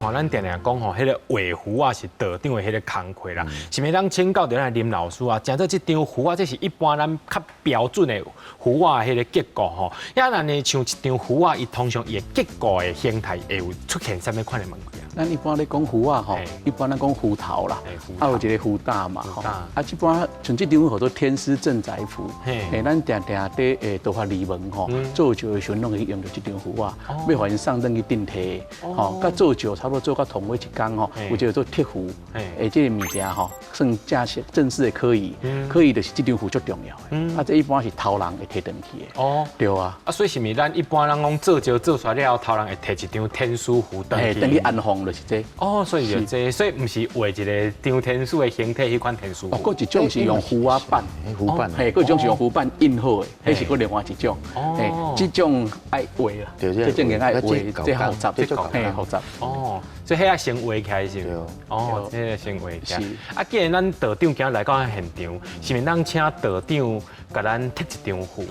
吼，咱定定講吼，彼個畫符啊是道長的彼個工課啦，是毋是咱請教著咱林老師啊？誠做這張符啊，這是一般咱較標準的符仔彼個結構吼。啊，咱呢像一張符仔，伊通常伊的結構的形態會有出現啥物款的問題啊？咱一般咧講符仔吼，一般咱講符頭啦，啊有一個符膽嘛吼。啊，這般像這張號做天師鎮宅符，嘿，咱定定佇道法離門吼，做醮的時陣攏會用著這張符仔，欲予𪜶送轉去鎮體，吼，佮做醮差不多做到頭尾一工吼，有一個做貼符，這個物件吼，算正式正式的科儀，科儀就是這張符足重要的，啊，這一般是頭人會提轉去的。哦，對啊。啊，所以是毋是咱一般人講做醮做出來了後，頭人會提一張天師符轉去？轉去安放就是這。哦，所以就這，所以毋是畫一個張天師的形體彼款天師符。哦，閣一種是用符仔板，符板，嘿，閣一種是用符板印好的，彼是閣另外一種。哦，這種愛畫啦，這種愛畫，這複雜，這嘿複雜。哦，所以彼愛先畫起來是。哦，這個先畫起來。啊，既然咱道長今日來到現場，是毋是咱請道長共咱貼一張符？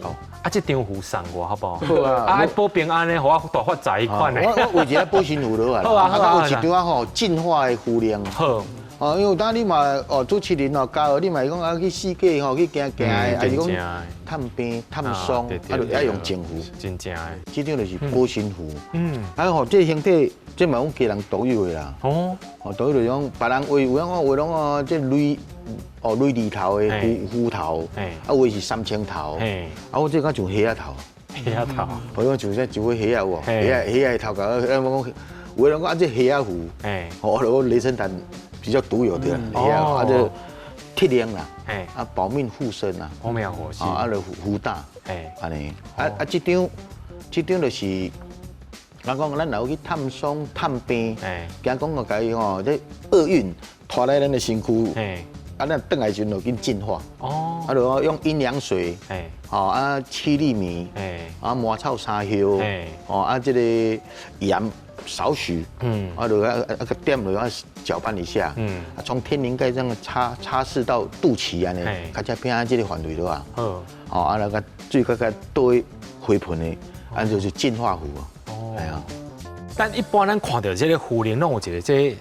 啊，這張符送我好無好？好啊。啊，保平安的，予我大發財彼款的。我畫一個保身符落來。好啊好啊。有一張吼淨化的符令。好。哦，因為有當你嘛哦，主持人哦，教你嘛會講啊去四界吼去行行的，還是講探病探喪，啊，就愛用淨符。真正的。這張就是保身符。啊吼，這個形體，這嘛阮家人獨有的啦。哦。哦，獨有就是講，別人畫有影講畫攏哦，這雷哦雷字頭的符符頭，啊有的是三清頭。啊，我這敢像蝦仔頭。蝦仔頭。我講像這一尾蝦仔有無？蝦仔蝦仔的頭殼，咱講有的人講啊這蝦仔符。哦，我雷神壇比較獨有的，啊，這鐵鏈啦，啊保命護身啦，保命護身，啊，就符膽，按呢，啊啊，這張這張就是，人講咱若有去探喪探病，驚講個共伊吼，這厄運拖來咱的身軀，啊，咱轉來時陣就緊淨化，哦，啊，就用陰陽水，吼啊，七粒米，啊，茅草三葉，哦，啊，這個鹽少許，啊，就啊啊個點落啊攪拌一下，啊，從天靈蓋這樣擦擦拭到肚臍按呢，較才變啊這個範圍了啊，哦，啊那個水閣閣倒去花盆的，啊就是淨化符哦，係啊。但一般咱看著這個符靈，攏有一個這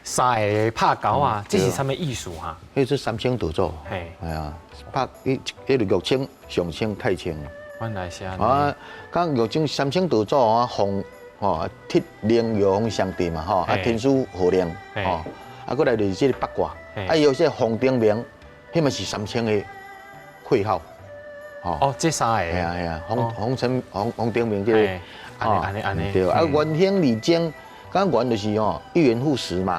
三个拍鈎啊，這是啥物意思哈？彼是三清道祖，係啊，拍彼彼個玉清、上清、太清。原來是按呢。啊，講玉清三清道祖啊，鳳吼鐵靈玉皇上帝嘛吼，啊天師號令吼，啊過來就是這個八卦，啊有些黃燈明，彼嘛是三清的會號。哦，這三个。係啊係啊，黃黃成黃黃燈明這個，按呢按呢。對，啊元興利貞，講元就是吼一元復始嘛，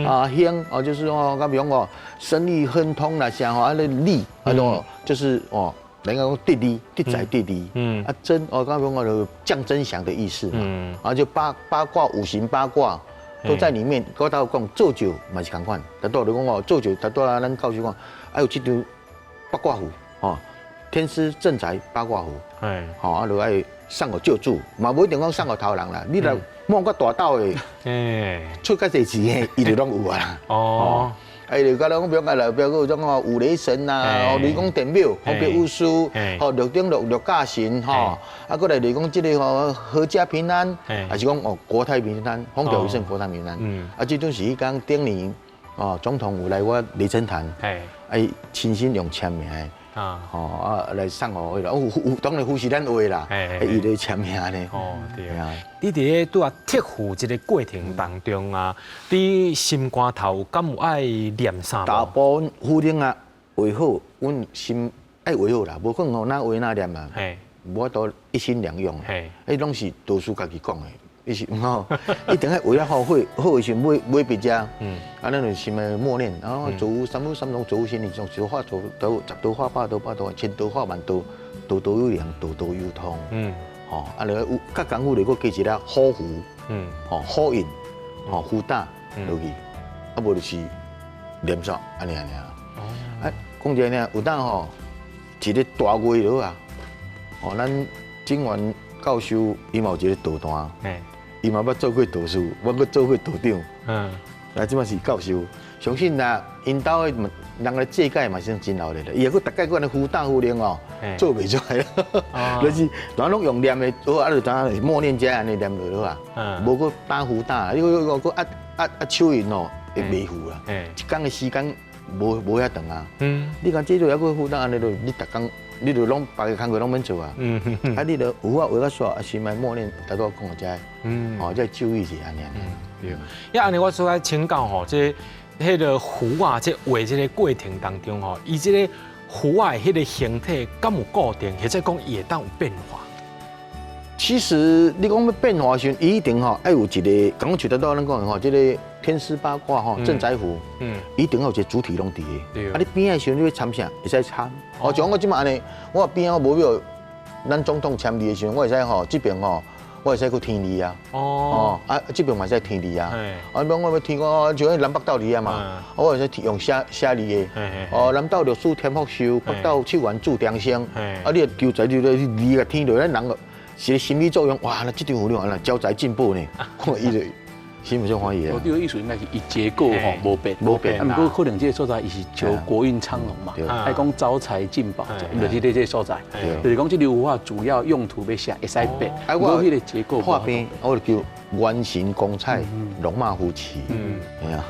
啊興哦就是哦，較比如講哦生意亨通啦，啥吼啊咧利啊種就是哦。人家講得利，得財得利，啊貞哦，剛剛講就降真祥的意思嘛，啊就八卦五行八卦都在裡面。我頭講做醮嘛是仝款，頭拄就講哦做醮，頭拄啊咱教授講，啊有這張八卦符，吼，天師鎮宅八卦符，吼啊就愛送予醮主，嘛無一定講送予頭人啦，你若摸較大斗的，出較濟錢的，伊就攏有啊啦。哦。哎，就敢若講，比如講來，比如講有種吼五雷神呐，哦雷公電廟，風別巫師，吼六頂六六甲神，吼，啊，過來就是講這個吼闔家平安，還是講哦國泰民安，風調雨順，國泰民安。啊，這種是彼工頂年哦，總統有來我雷神壇，啊，親身用簽名的。啊，吼啊來送予彼個，哦有當然符是咱畫啦，伊咧簽名咧。哦，對啊。你佇咧拄仔貼符這個過程當中啊，你心肝頭敢有愛念啥無？大部分符令啊畫好，阮心愛畫好啦，無可能吼若畫若念啊，無法度一心兩用。彼攏是道士家己講的。伊是吼，一定愛畫啊好，好好的時陣買買筆遮，啊，咱就心內默念，然後做三武三龍做心，你從小化做到十道化八道八道，千道化萬道，道道有靈，道道有通。吼，啊，你有較功夫就閣加一粒虎符，吼虎印，吼符膽落去，啊無就是念煞按呢按呢。啊，講真呢，有當吼一個大月落啊，吼咱警員教授伊嘛有一個道壇。伊嘛捌做過道士，我閣做過道長。啊，這擺是教授，相信啊，𪜶兜的人來借解嘛，算真鬧熱的。伊閣逐擺閣按呢符打符令哦，做袂出來，就是人攏用念的，好啊，就知影默念者按呢念就好啊，無閣打符打，你閣閣壓壓壓手印哦，會袂赴啊。一工的時間無遐長啊。你講這就猶閣符打按呢，就你逐工你就攏別个工課攏免做啊。啊，你就有法畫甲煞，啊是嘛默念，頭拄仔講的這，哦，這注意是按呢。對，呀，按呢我所愛請教吼，這彼个符啊，這畫這个過程當中吼，伊這个符仔的彼个形體敢有固定，或者講伊會當有變化？其實你講欲變化時，伊一定吼愛有一个，剛剛像頭拄咱講的吼，這个天師八卦吼，鎮宅符，一定要有一個主體攏佇个。啊，你邊仔的時陣你欲參啥？會使參。哦，像我這擺按呢，我邊仔我無欲咱總統簽字的時陣，我會使吼這邊吼。我會使閣天字啊，哦，啊，這邊嘛會使天字啊，啊，比如我欲天講，像南北鬥字啊嘛，我會使用寫寫字的，哦，南斗六師添福壽，北斗七元祝長生，啊，你求財就你字共添落，咱人是心理作用，哇，那這張符你看啦，招財進寶呢，看伊就心就歡喜啊。我這個意思應該是伊結構吼無變，無變。啊，毋過可能這个所在伊是求國運昌隆嘛，愛講招財進寶，就是佇這个所在，就是講這個符主要用途欲寫會使變，啊，我彼个結構破變，我就叫元神光彩，龍馬扶持。嗯，係啊。